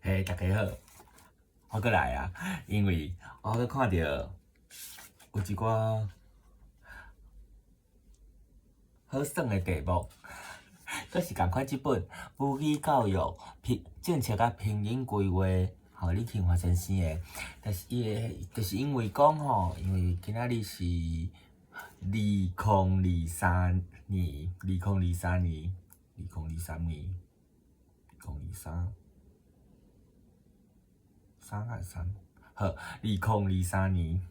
嘿，大家好，我閣來啊，因為我閣看著有一寡好耍的題目，閣是仝款這本《母語教育平政策佮拼音規劃》，予李慶華先生的。但是伊的，就是因為講吼，因為今仔日是二零二三年，二零二三年，二零二三年，二零二三。三還是三？好，2023年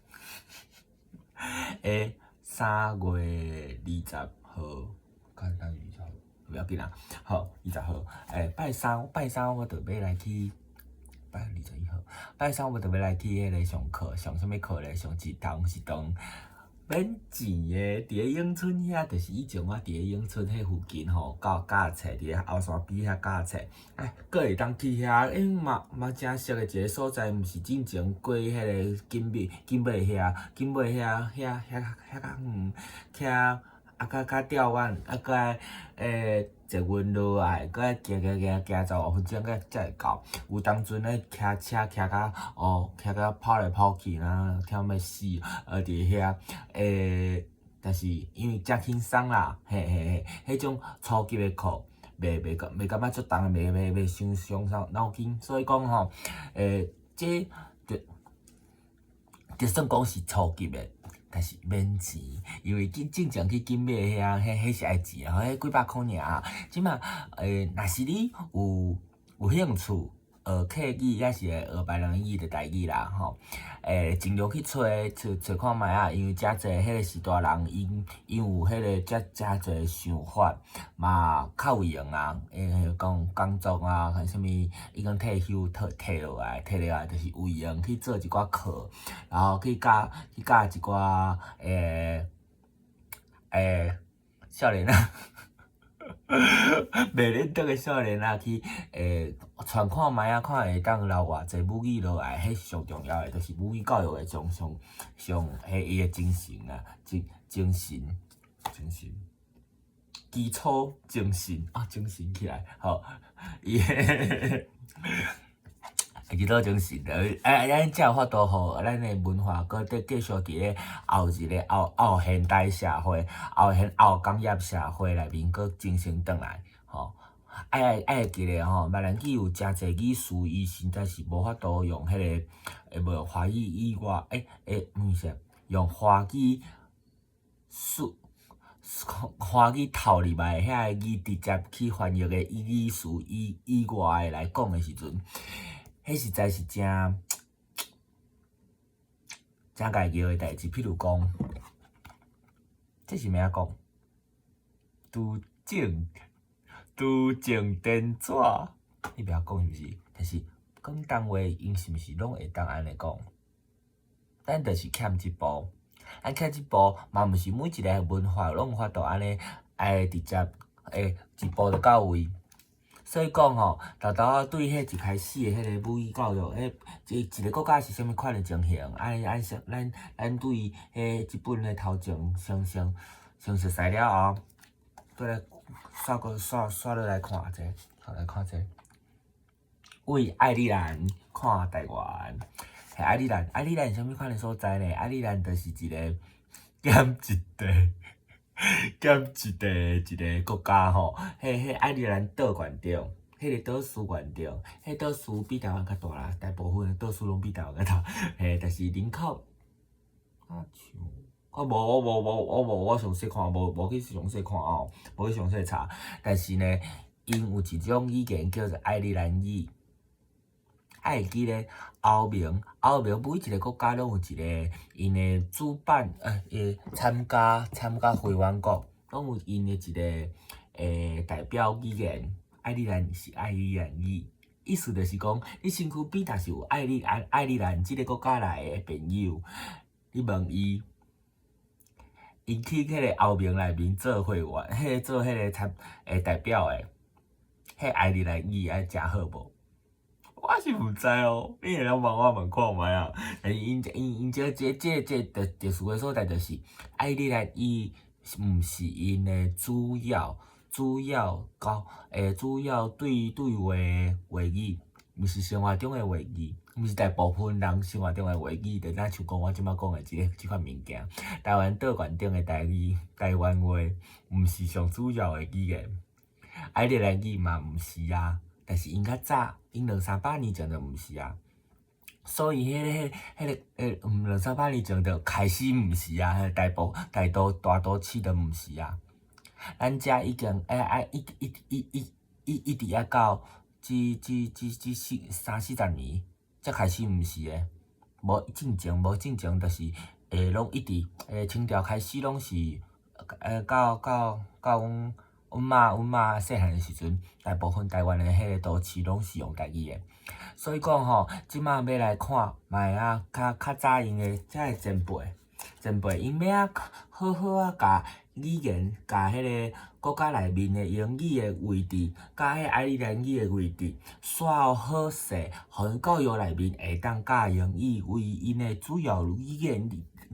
的3月20號，敢當20號，無要緊啦。好，20號，欸，拜三，拜三我著欲來去，拜21號，拜三我著欲來去彼个上課，上啥物課咧？上一堂是堂免錢的，佇咧永春遐，就是以前我佇咧永春彼附近吼，教教冊，佇咧後山邊遐教冊，哎，閣會當去遐，因嘛嘛誠熟的一个所在，毋是進前過彼个景美景美遐，景美遐遐遐遐較遠，徛啊較較吊遠，啊閣愛欸捷運落來，閣愛行行行行15分鐘才才會到。有當陣咧騎車騎甲哦，騎甲跑來跑去，若忝欲死，佇遐欸，但是因為誠輕鬆啦，嘿嘿嘿，彼種初級的課，袂袂感袂感覺足重，袂袂袂傷傷傷腦筋，所以講吼，欸，這就就算講是初級的。但是免錢，因為進進前去景美遐，彼彼是愛錢的，彼幾百箍爾。這馬欸，若是你有有興趣學客語，抑是會學別人語就台語啦吼，欸，盡量去揣揣揣看覓仔，因為誠濟彼个序大人，𪜶𪜶有彼个遮誠濟想法，嘛較有閒啊，欸，講工作啊，還啥物已經退休退退落來，退落來就是有閒去做一寡課，然後去教去教一寡欸欸少年仔，袂認得的少年仔去欸傳看覓仔，看會當留偌濟母語落來，彼是上重要的，就是母語教育的上上上彼伊的精神啊，精精神精神基礎精神啊，精神起來，好，伊基礎精神，欸，咱才有法度予咱的文化閣佇繼續佇咧後一个後後現代社會、後現後工業社會內面閣精神轉來，吼。愛愛會記咧吼，閩南語有誠濟語詞，伊實在是無法度用彼个，會無用華語以外，欸欸，毋是，用華語輸華語透入來遐个語直接去翻譯的語詞以以外的來講的時陣，彼實在是誠誠家己的代誌。譬如講，這是欲按怎講？拄種拄種電紙，你袂曉講是毋是？但是廣東話𪜶是毋是攏會當按呢講？咱就是欠這步，咱欠這步嘛，毋是每一个文化攏有法度按呢，會直接會一步就到位。所以講吼，沓沓仔對彼一開始的彼个母語教育，彼一一个國家是啥物款的情形，按按咱咱對彼這本的頭前先先先熟似了後，過來煞閣煞煞落來看這個，好來看這個，為愛爾蘭看台灣，彼愛爾蘭，愛爾蘭是啥物款的所在呢？愛爾蘭就是一个減一塊。減一塊一个國家吼，彼彼愛爾蘭島懸著，彼个島嶼懸著，彼島嶼比台灣較大啦，大部分的島嶼攏比台灣較大，嘿，但是人口啊像，我無我無無我無我詳細看，無無去詳細看哦，無去詳細查，但是呢，𪜶有一種語言叫做愛爾蘭語。愛會記咧，歐盟歐盟每一个國家攏有一个𪜶的主辦，欸，參加參加會員國，攏有𪜶的一個欸代表語言。愛爾蘭是愛爾蘭語，意思就是講，你身軀邊若是有愛爾愛愛爾蘭這个國家來的朋友，你問伊，𪜶去彼个歐盟內面做會員，彼个做彼个參欸代表的，彼愛爾蘭語愛誠好無？我是毋知哦，你會當幫我問看覓啊？但是𪜶𪜶𪜶這這這這特特殊的所在就是愛爾蘭語毋是𪜶的主要主要交欸主要對對話話語，毋是生活中的話語，毋是大部分人生活中的話語，就若像講我這擺講的這个這款物件。台灣島縣頂的台語、台灣話，毋是上主要的語言。愛爾蘭語嘛毋是啊，但是𪜶較早，𪜶兩三百年前就毋是啊。所以彼個兩三百年前就開始毋是啊，大部大都大都市就毋是啊。咱遮已經愛一一一一一一直愛到這這這這四三四十年才開始毋是的，無進前無進前，就是會攏一直清朝開始攏是到阮媽細漢的時陣，大部分台灣的彼个都市攏是用台語的。所以講吼，這擺欲來看，嘛會啊較較早𪜶的遮个前輩前輩，𪜶欲按好好仔共語言，共彼个國家內面的英語的位置，佮彼愛爾蘭語的位置，煞好勢，予𪜶教育內面會當教英語為𪜶的主要語言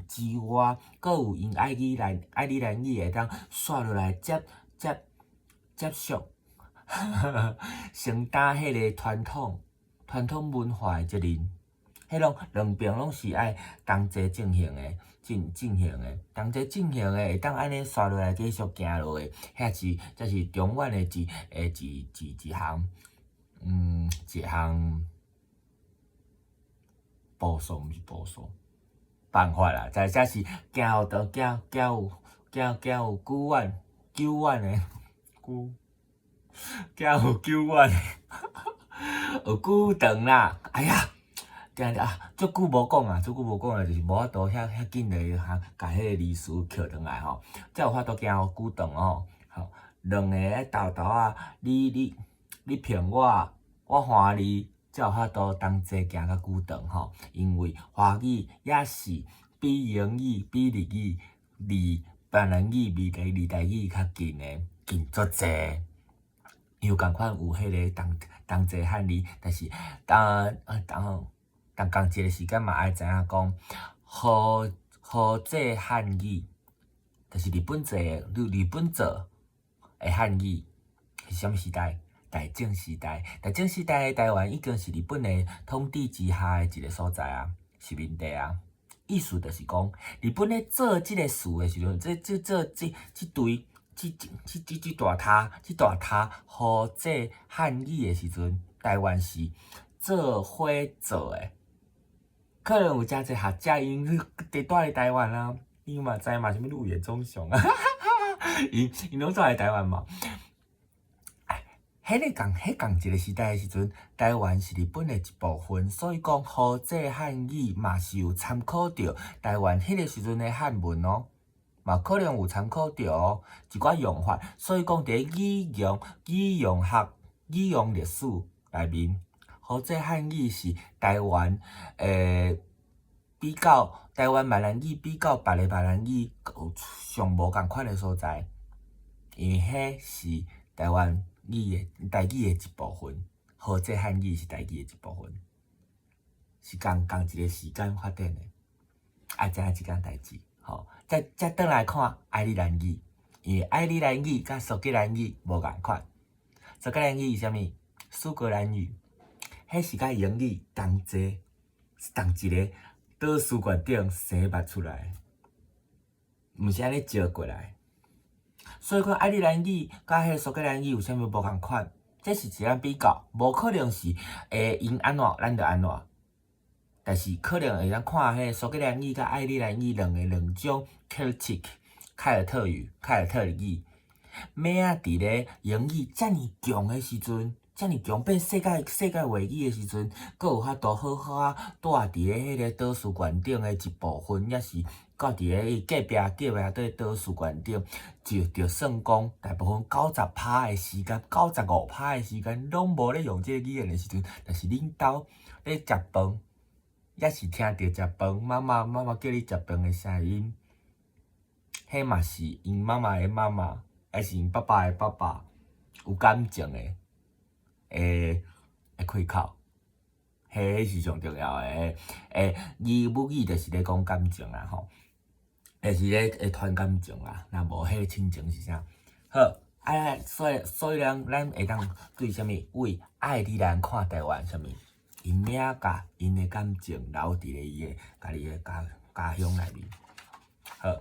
之外，閣有𪜶愛爾蘭語會當煞落來接接接續，承擔彼個傳統文化的責任。彼攏兩邊攏是愛同齊進行的，進行的，同齊進行的會當按呢煞落來繼續行落去，遐是才是長遠的一的一一一項，一項步數毋是步數，辦法啦，才是行予長，行行有行行有久遠久遠的久，行有久遠的，有久長啦，哎呀！定定啊，足久無講啊，足久無講啊，就是無法度遐遐緊的哈，共彼个字詞抾轉來吼，才有法度行予久長吼。吼，兩个愛沓沓仔，你騙我，我還你，才有法度同齊行較久長吼。因為華語也是比英語、比日語離閩南語、離台語較近的，近足濟。有仝款有彼个同齊漢字，但是當當。但仝一个時間嘛愛知影講，和製漢語，就是日本做的漢語是啥物時代？大正時代。大正時代的台灣已經是日本的統治之下的一个所在啊，殖民地啊。意思就是講，日本咧做這个事的時陣，這這做這這堆這這這這大攤這大攤和製漢語的時陣，台灣是做伙做的。可能有誠濟學者𪜶佇蹛佇台灣啊，𪜶嘛知嘛，啥物鹿野忠雄啊，𪜶攏蹛佇台灣嘛。彼個仝一个時代的時陣，台灣是日本的一部分，所以講和製漢語嘛是有參考著台灣彼个時陣的漢文哦，嘛可能有參考著哦，一寡用法。所以講佇語言、語言學、語言歷史內面，和製漢語是台灣比較台灣閩南語比較別个閩南語有上無仝款的所在，因為彼是台灣語的台語的一部分，和製漢語是台語的一部分，是仝一个時間發展的，愛知影這件代誌，吼。再轉來看愛爾蘭語，因為愛爾蘭語佮蘇格蘭語無仝款。蘇格蘭語是啥物？蘇格蘭語，彼是佮英語同齊同一个島嶼縣頂生捌出來，毋是按呢招過來。所以講愛爾蘭語佮彼个蘇格蘭語有啥物無仝款？這是一項比較，無可能是𪜶按怎咱就按怎。但是可能會當看彼个蘇格蘭語佮愛爾蘭語兩个兩種 Celtic 凱爾特語、凱爾特語，欲按佇咧英語遮爾強的時陣，遮爾強變世界話語的時陣，閣有法度好好仔蹛佇咧彼个島嶼縣頂的一部分，抑是閣佇咧伊隔壁佇島嶼縣頂，就算講大部分90趴的時間，95趴的時間攏無咧用這个語言的時陣，但是恁兜咧食飯，抑是聽著食飯，媽媽叫你食飯的聲音，彼嘛是𪜶媽媽的媽媽，抑是𪜶爸爸的爸爸，有感情的，會開口，彼是上重要的。語母語就是咧講感情啦吼，就是咧會傳感情啦，若無彼個親情是啥？好，啊，所以咱會當對啥物？為愛爾蘭看台灣啥物？𪜶名佮𪜶的感情留佇咧伊的家己的家鄉內面。好，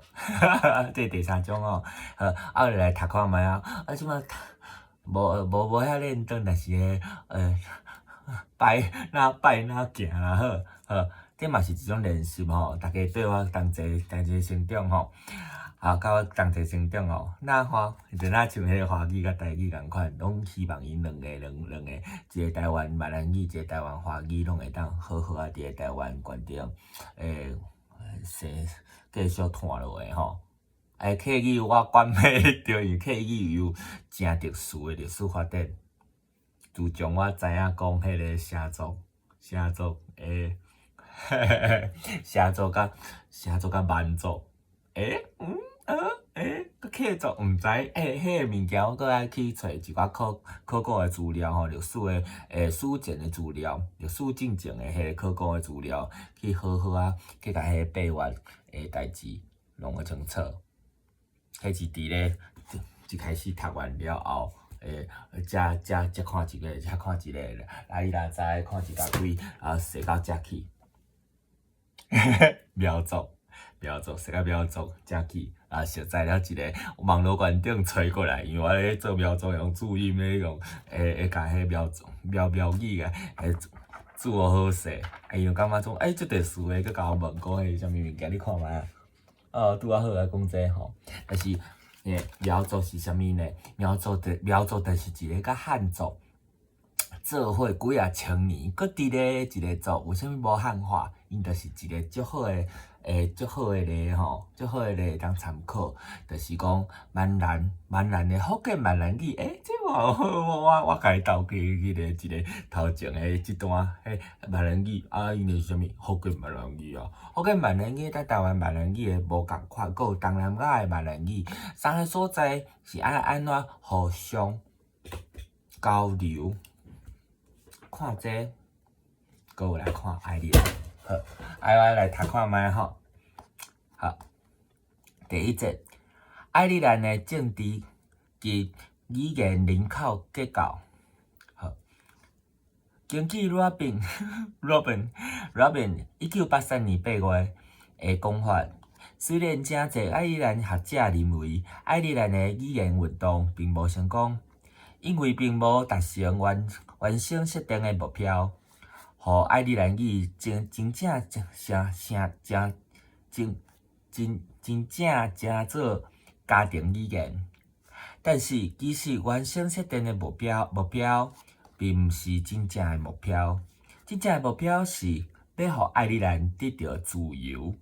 這第三種哦。好，啊，來讀看覓啊？啊，這擺無遐認真，但是咧，拜若拜若行啦，好，好，這嘛是一種練習吼。大家綴我同齊同齊成長吼，啊，佮我同齊成長吼。若看，就若像彼個華語佮台語仝款，攏希望𪜶兩個，一個台灣閩南語，一個台灣華語，攏會當好好仔佇咧台灣懸頂，生繼續傳落去吼。欸，客語我管袂著，因為客語有誠特殊的歷史發展。自從我知影講彼个畲族蠻族，欸，嗯，欸，閣客族，毋知，欸，彼个物件我閣愛去揣一寡考古的資料吼，歷史的史前的資料，歷史進前的彼个考古的資料，去好好仔去共彼個八月的代誌弄個清楚。彼是佇咧一開始讀完了後，才看一个，才看一個，啊，你若知看一家鬼，啊，踅到遮去，苗族，踅到苗族遮去，啊，熟知了一个網路懸頂揣過來，因為我咧做苗族用注音咧用，會共彼苗族苗語个，會注好勢，啊，伊就感覺講，欸，足特殊的，閣共我問講彼是啥物物件，你看覓仔？哦，拄仔好來講這吼，但是，欸，苗族是啥物呢？苗族就是一个佮漢族做伙幾仔千年，閣佇咧一个族，為啥物無漢化？𪜶就是一个足好的，欸，足好的例吼，足好的例會當參考，就是講閩南的福建閩南語，欸，這嘛好，我共伊鬥記彼个一个頭前的這段，彼閩南語，啊，𪜶是啥物？福建閩南語啊，福建閩南語佮台灣閩南語的無仝款，閣有東南亞的閩南語，三个所在是愛按怎互相交流？看這個，閣有來看愛爾蘭，好，愛我來讀看覓吼。好，第一節，愛爾蘭的政治及語言人口結構。好，根據 Robin 1983年8月的講法，雖然誠濟愛爾蘭學者認為愛爾蘭的語言運動並無成功，因為並無達成原先設定的目標，予愛爾蘭語真正成成成真真真正成做家庭語言。但是，其實原先設定的目標，並毋是真正的目標。真正的目標是欲予愛爾蘭得著自由，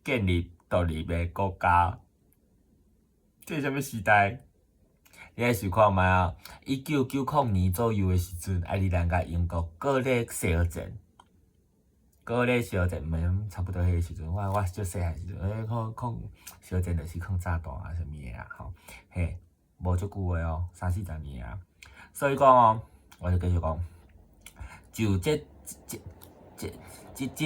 建立獨立的國家。這是啥物時代？你愛想看覓仔？1990年左右的時陣，愛爾蘭佮英國閣咧相戰，閣咧相戰，毋差不多彼个時陣，我足細漢時陣，欸，可可相戰就是抗炸彈啊，啥物的啦，吼，嘿，無足久的哦，三四十年啊。所以講哦，我就繼續講，就這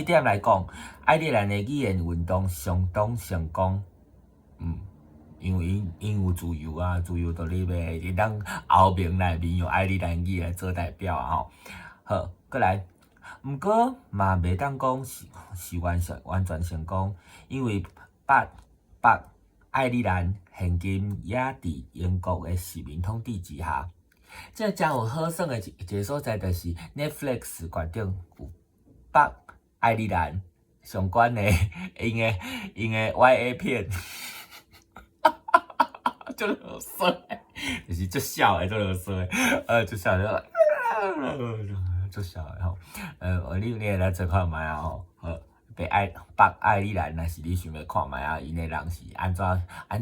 點來講，愛爾蘭的語言運動相當成功，因為𪜶有自由啊，自由獨立的，會當歐盟內面用愛爾蘭語來做代表啊吼。好，閣來，毋過嘛袂當講是完全成功，因為北愛爾蘭現今也佇英國的殖民統治之下。這誠有好耍的一個所在，就是 Netflix 懸頂有北愛爾蘭相關的𪜶的 YA 片。足囉嗦的，就是足痟的，足囉嗦的，足痟的，足痟的吼。你會來做看覓仔吼？好，北愛爾蘭，若是你想欲看覓仔，𪜶的人是按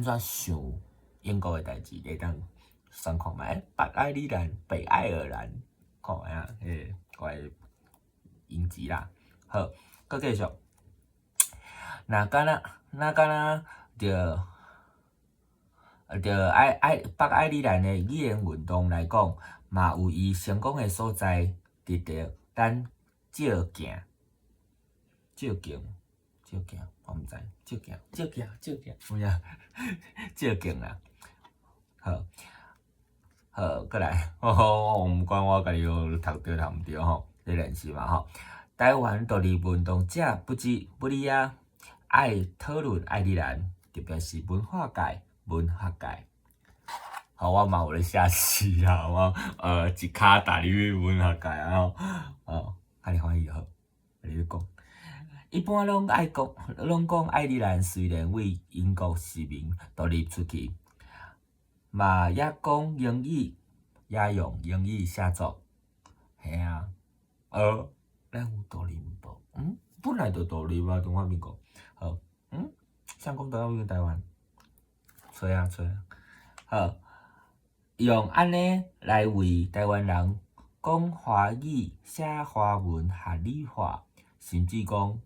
怎想英國的代誌，會當選看覓。北愛爾蘭、北愛爾蘭，看覓仔，彼個我影集啦。好，閣繼續。若敢若著北愛爾蘭的語言運動來講，嘛有伊成功的所在，值得咱借鏡。借鏡，借鏡，我毋知，借鏡，借鏡，借鏡，有影借鏡啦。好，好，閣來，我毋管我家己有讀著讀毋著吼，咧練習嘛吼。臺灣獨立運動者不止不哩啊，愛討論愛爾蘭，特別是文化界、文學界。好，我嘛有咧寫詩啦，我一跤踏入去文學界啊吼，哦，較爾歡喜好，你咧講。一般攏愛講，攏講愛爾蘭雖然為英國殖民獨立出去，嘛也講英語，也用英語寫作。嘿啊，咱有獨立無？嗯，本來就獨立啊，中華民國。好，嗯，啥講獨立台灣？揣啊揣啊，好，用按呢來為臺灣人講華語、寫華文合理化，甚至講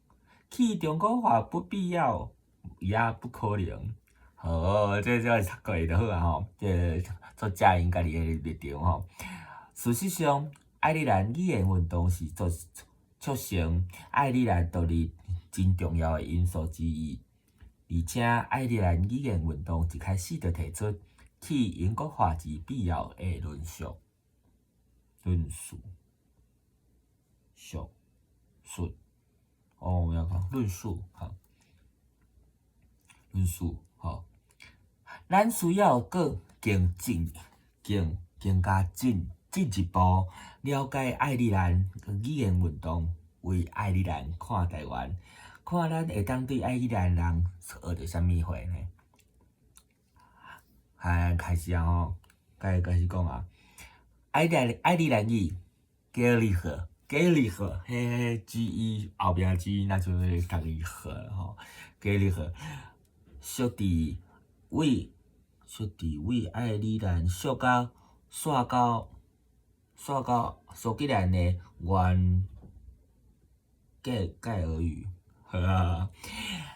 去中國化不必要，也不可能。好，這讀過去就好啊吼。這作者𪜶家己的立場吼。事實上，愛爾蘭語言運動是做促成愛爾蘭獨立真重要的因素之一。而且，愛爾蘭語言運動一開始就提出去英國化之必要的論述。論述。述。述。哦，我要講論述，好。論述，好。咱需要閣更進、更更加進進一步了解愛爾蘭語言運動，為愛爾蘭看臺灣，看咱會當對愛爾蘭人學著啥物貨呢？啊，開始啊吼，開開始講啊。愛爾蘭語，Gaelic，Gaelic，嘿嘿，G E 後壁 G，那就是讀伊和吼，Gaelic，屬佇為屬佇為愛爾蘭溯到溯到溯到蘇格蘭的原蓋蓋爾語，好啊。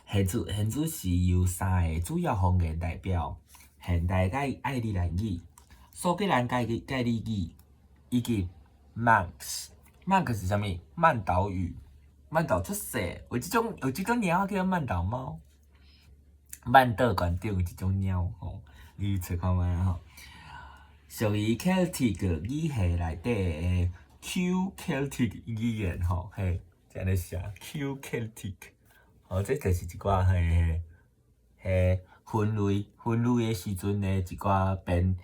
現主是由三个主要方言代表：現代蓋愛爾蘭語、蘇格蘭蓋蓋爾語以及 Manx。Manx 是啥物？曼島語。曼島出世，有這種貓叫曼島貓。曼島縣頂有這種貓吼，你去揣看覓吼。屬於 Celtic 語系內底的 Q Celtic 語言吼，嘿，這按呢寫 Q Celtic，吼，這就是一寡嘿嘿分類的時陣的一寡編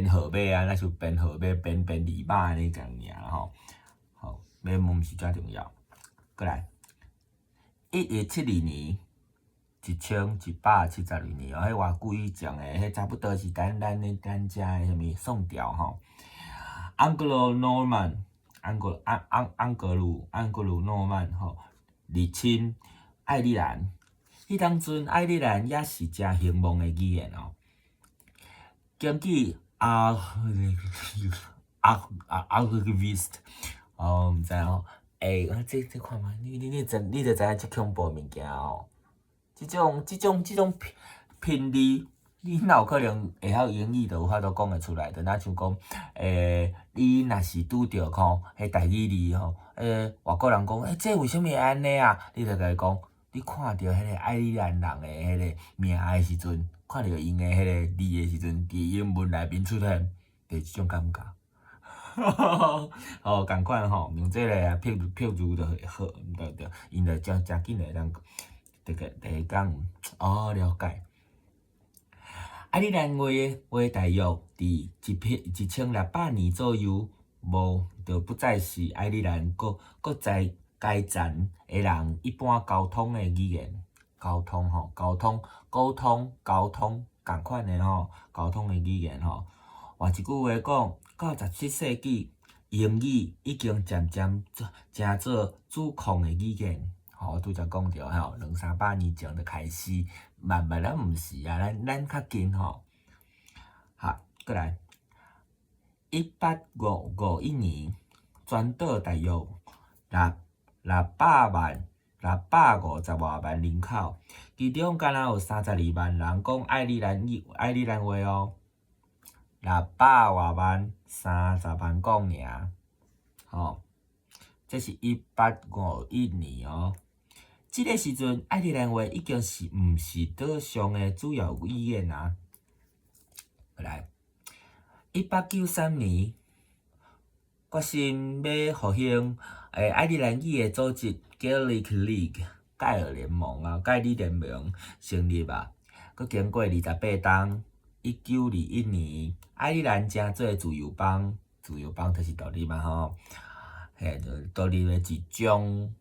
號碼啊，若是編號碼編字碼按呢共爾吼，吼，欲毋是遮重要。閣來，1172年。1172年哦，彼偌久以前的，彼差不多是咱遮的啥物宋朝吼。Anglo Norman，Anglo 安安安格魯安格魯諾曼吼，入侵愛爾蘭。彼當陣愛爾蘭也是誠興旺的語言哦。根據阿阿阿 archivist，哦，毋知吼，欸，這看覓，你就知影這恐怖物件哦。這種拼字，你哪有可能會曉英語就有法度講會出來？就若像講，你若是拄著吼，彼台語字吼，外國人講，欸，這為啥物會按呢啊？你就共伊講，你看著彼个愛爾蘭人的彼个名的時陣，看著𪜶的彼个字的時陣，佇英文內面出現，就是這種感覺。吼，仝款吼，用這个譬如就好，對對，𪜶就誠誠緊會當。就講哦，了解。愛爾蘭話大約佇1600年左右，無就不再是愛爾蘭各在階層的人一般溝通的語言。溝通吼，溝通、溝通、溝通，仝款的吼，溝通的語言吼。換一句話講，到17世紀，英語已經漸漸成做主控的語言。吼，拄才講著吼，兩三百年前就開始，慢慢咱毋是啊，咱較近吼。好，閣來，1851年，全島大約600萬、650外萬人口，其中敢若有32萬人講愛爾蘭語、愛爾蘭話哦。六百外萬，30萬講爾，吼，這是1851年哦。這个時陣，愛爾蘭話已經是毋是島上的主要語言啊。來， 1893年，決心欲復興愛爾蘭語的組織 Gaelic League 蓋爾聯盟啊，蓋爾聯盟成立啊。閣經過28冬，1921年，愛爾蘭成做自由邦，自由邦就是獨立嘛吼，嘿，獨立的一種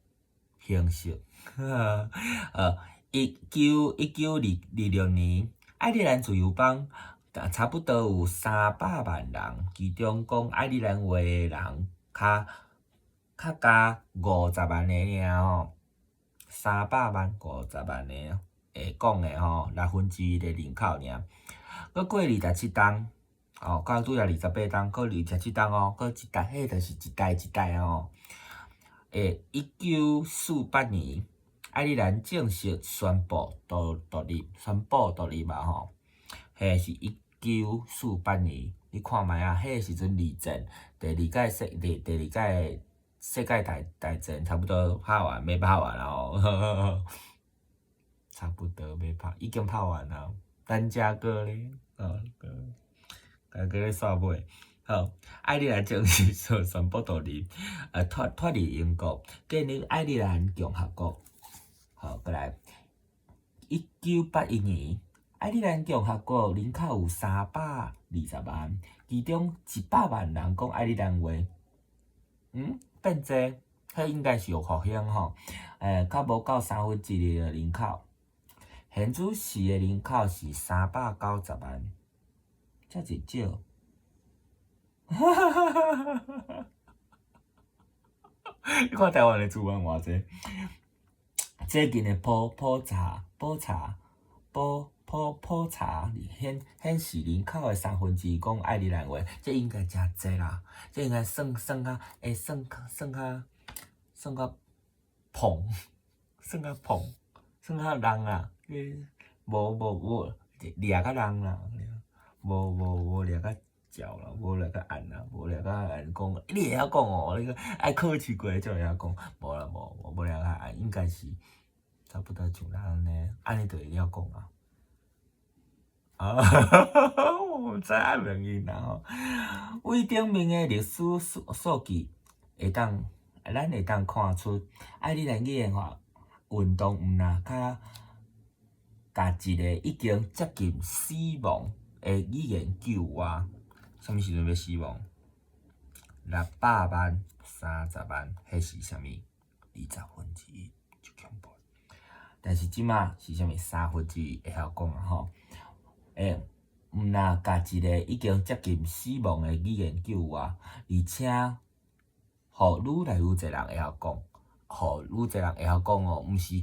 形式。1926年，愛爾蘭自由邦差不多有300萬人，其中講愛爾蘭話的人較較加50萬個爾吼，300萬50萬個會講的吼，1/6的人口爾。閣過27冬，哦，到拄才28冬，閣27冬哦，閣一代，彼就是一代一代吼。1948年，愛爾蘭正式宣布獨立，宣布獨立啊吼。彼是1948年，你看覓啊？彼個時陣二戰，第二屆世界大戰差不多拍完，欲拍完啊吼，差不多欲拍，已經拍完啊。咱遮閣咧，哦，閣閣咧煞尾。好，愛爾蘭正式宣布獨立，脫離英國，建立愛爾蘭共和國。好，閣來，1981年，愛爾蘭共和國人口有320萬，其中100萬人講愛爾蘭話。變濟，彼應該是有復興吼，較無夠1/3的人口。現主時的人口是390萬，遮濟少。哈哈哈哈哈！你看台灣的資源偌濟，最近的普查顯示人口的1/3講愛爾蘭話，這應該誠濟啦，這應該算較會算較膨，算較膨，算較重啦，無無無掠較重啦，無無無掠較少啦，無掠較按啦，無掠較按講，你會曉講哦？你愛考試過才會曉講，無啦無無無掠較按，應該是差不多像咱按呢，按呢就會曉講啊。啊，我毋知愛問𪜶啦吼。為頂面的歷史數據會當，咱會當看出愛爾蘭語言化運動毋若較共一個已經接近死亡的語言救活。啥物時陣欲死亡？600萬、30萬，彼是啥物？1/20，足恐怖。但是這馬是啥物？1/3會曉講啊吼。毋若共一個已經接近死亡的語言救活，而且，予愈來愈濟人會曉講，予愈濟人會曉講哦，毋是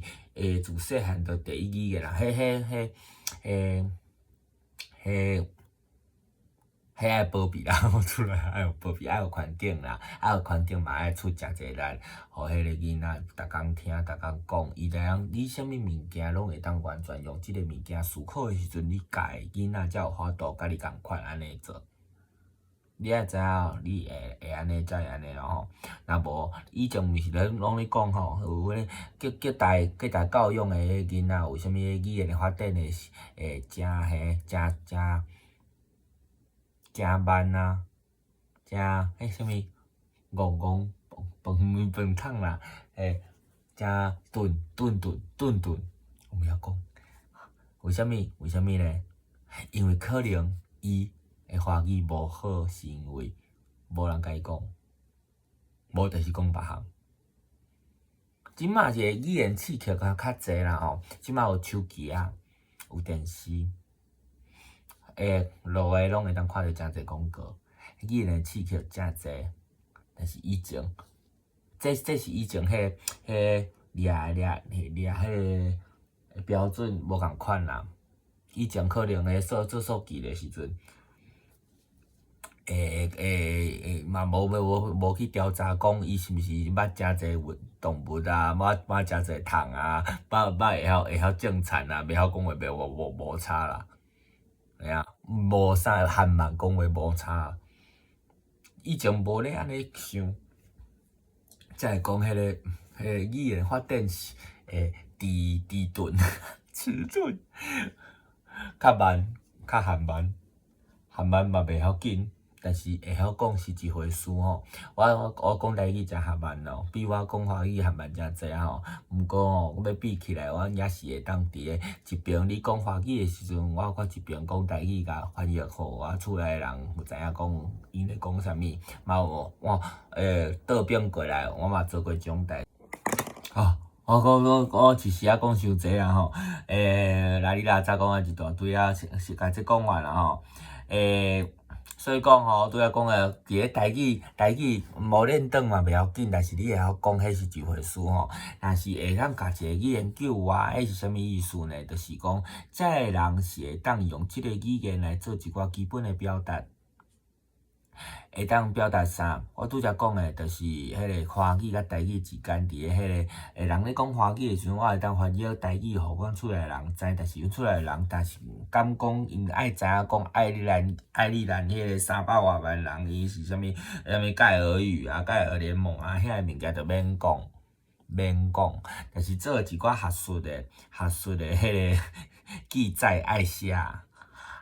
自細漢就第一語言啦，彼彼彼彼彼彼愛保庇啦，厝內愛有保庇，愛有環境啦，愛有環境嘛愛出誠濟力，予彼個囡仔逐工聽，逐工講，伊知影你啥物物件攏會當完全用這个物件思考的時陣，你教的囡仔才有法度佮你仝款按呢做。你愛知影，你會會按呢才會按呢咯吼。若無以前毋是咧攏咧講吼，有彼個隔代教養的彼個囡仔，為啥物語言的發展會會誠彼誠誠誠慢啊？誠彼啥物戇戇飯飯桶啦，會誠頓頓頓頓頓，我毋曉講。為啥物？為啥物咧？因為可能伊的華語無好，是因為無人共伊講，無就是講別項。這馬一個語言刺激較較濟啦吼，這馬有手機啊，有電視，路的攏會當看著誠濟廣告，語言的刺激誠濟。但是以前，這是以前彼彼掠掠掠彼个標準無仝款啦。以前可能咧做做數據的時陣，會會會嘛無無無去調查講伊是毋是捌誠濟動物啊，捌捌誠濟蟲啊，捌捌會曉種田啊，袂曉講話袂無無無差啦，會啊，無啥含慢講話無差。以前無咧按呢想，才會講彼個語言發展是會遲遲鈍遲鈍，較慢較緩慢，緩慢嘛袂曉緊。但是會曉講是一回事吼。我講台語誠含慢咯，比我講華語含慢誠濟吼。毋過吼，我欲比起來，我也是會當佇咧一邊你講華語的時陣，我一邊講台語共翻譯，予我厝內人有知影講𪜶咧講啥物。嘛有我倒轉過來，我嘛做過這種代。哦，我一時仔講傷濟啊吼，來你啦，早講啊一大堆啊，是共這講完啦吼，所以講吼，拄才講的，佇咧台語，台語無練轉嘛袂要緊，但是你會曉講，彼是一回事吼。若是會當共一个語言救活，彼是啥物意思呢？就是講，這个人是會當用這个語言來做一寡基本的表達。會當表達啥？我拄才講的，就是彼个華語佮台語之間，佇咧彼个人咧講華語的時陣，我會當翻譯台語，予阮厝內人知。但是阮厝內人，但是毋敢講，𪜶愛知影講愛爾蘭彼个300外萬人，伊是啥物啥物蓋爾語啊、蓋爾聯盟啊，遐个物件就免講，免講。但是做一寡學術的彼个記載愛寫，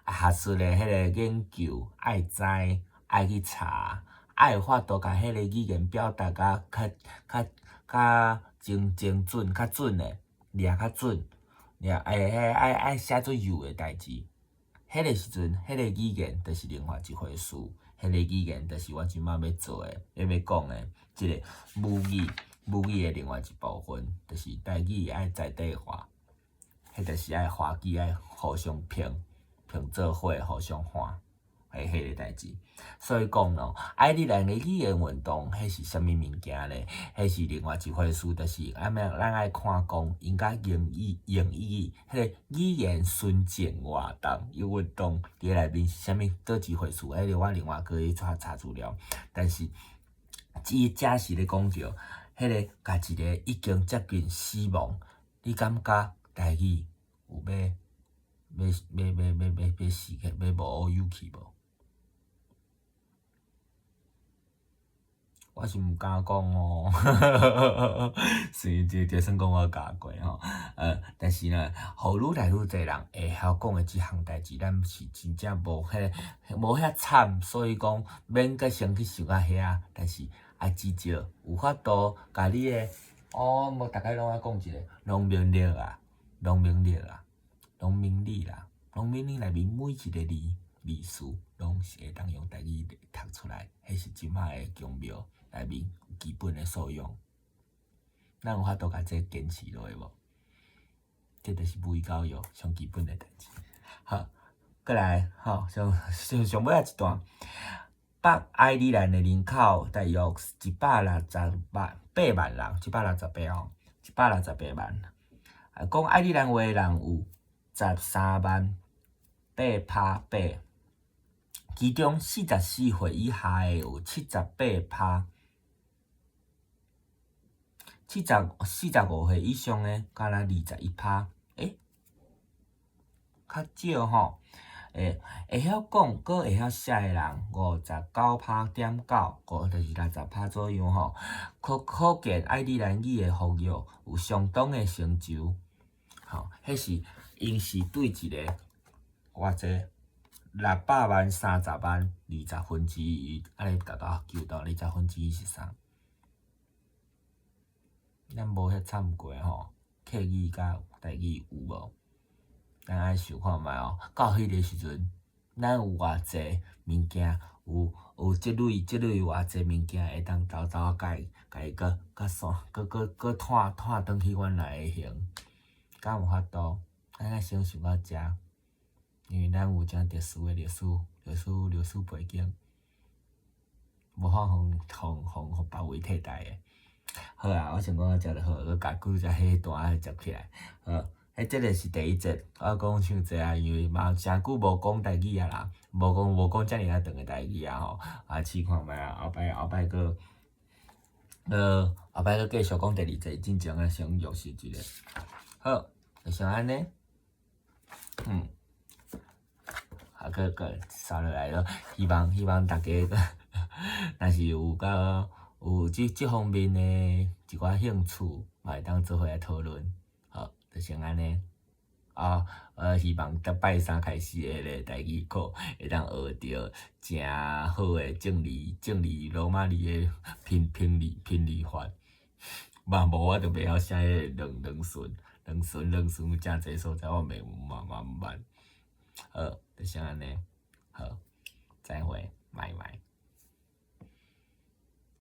學術的彼个研究愛知。愛去查，愛有法度共彼个語言表達甲較精準、較準的，掠較準，掠愛寫做幼的代誌。彼个時陣，彼個語言就是另外一回事。彼個語言就是我這擺欲做的，欲講的，這个母語的另外一部分，就是台語愛在地化，彼就是愛華語愛互相拼拼做伙，互相換。彼个代誌，所以講咯，愛爾蘭的語言運動，彼是啥物物件咧？彼是另外一回事，就是按呢，咱愛看講，𪜶佮英語，彼个語言純淨活動，伊運動佇內面是啥物，佗一回事？彼個我另外閣去查查資料。但是，伊遮是咧講著，彼个共一个已經接近死亡，你感覺台語有欲死去，欲無有去無？我是毋敢講哦，是就算講我教過吼，但是呢，予愈來愈濟人會曉講的這項代誌，咱是真正無彼無遐慘，所以講免閣先去想到遐，但是愛至少有法度共你的，哦，無逐家攏愛講一个農民曆啊，農民曆啊，農民曆啦，農民曆內面每一个字字詞攏是會當用台語讀出來，彼是這擺的宮廟內面基本的素養，咱有法度共這堅持落去無？這就是母語教育上基本的代誌。好，過來，吼，上上上尾仔一段，北愛爾蘭的人口大約168萬人，一百六十八吼，168萬。啊，講愛爾蘭話的人有13.8%，其中44歲以下的有78%。45歲以上的，敢若21%，欸，較少吼。會曉講，閣會曉寫的人，59.9%，五就是60%左右吼。可見愛爾蘭語的復育有相當的成就。吼，彼是𪜶是對一个偌濟600萬、30萬、1/20，按呢沓沓計到1/20是啥？咱無遐慘過吼，客語佮台語有無？咱愛想看覓哦。到彼个時陣，咱有偌濟物件，有這類偌濟物件會當沓沓共伊閣閣煞閣閣閣拖拖轉去原來的形，敢有法度？咱愛先想到遮，因為咱有誠特殊的歷史背景，無法予別位替代的。好啊，我先講到遮就好，閣共幾隻彼段仔接起來。好，這个是第一節，我講傷濟啊，因為嘛誠久無講台語啊啦，無講遮爾啊長的台語啊吼，啊試看覓啊，後擺閣繼續講第二節，進前啊先約束一下。好，就先按呢。啊，閣煞落來咯，希望大家若是有佮有這方面的一寡興趣，嘛會當做伙來討論。好，就先按呢。啊，希望佇拜三開始的彼個台語課會當學著誠好的正字正字羅馬字的拼拼字拼字法。嘛無我就袂曉寫彼個兩兩順兩順兩順有誠濟所在我袂嘛嘛毋捌。好，就先按呢，好。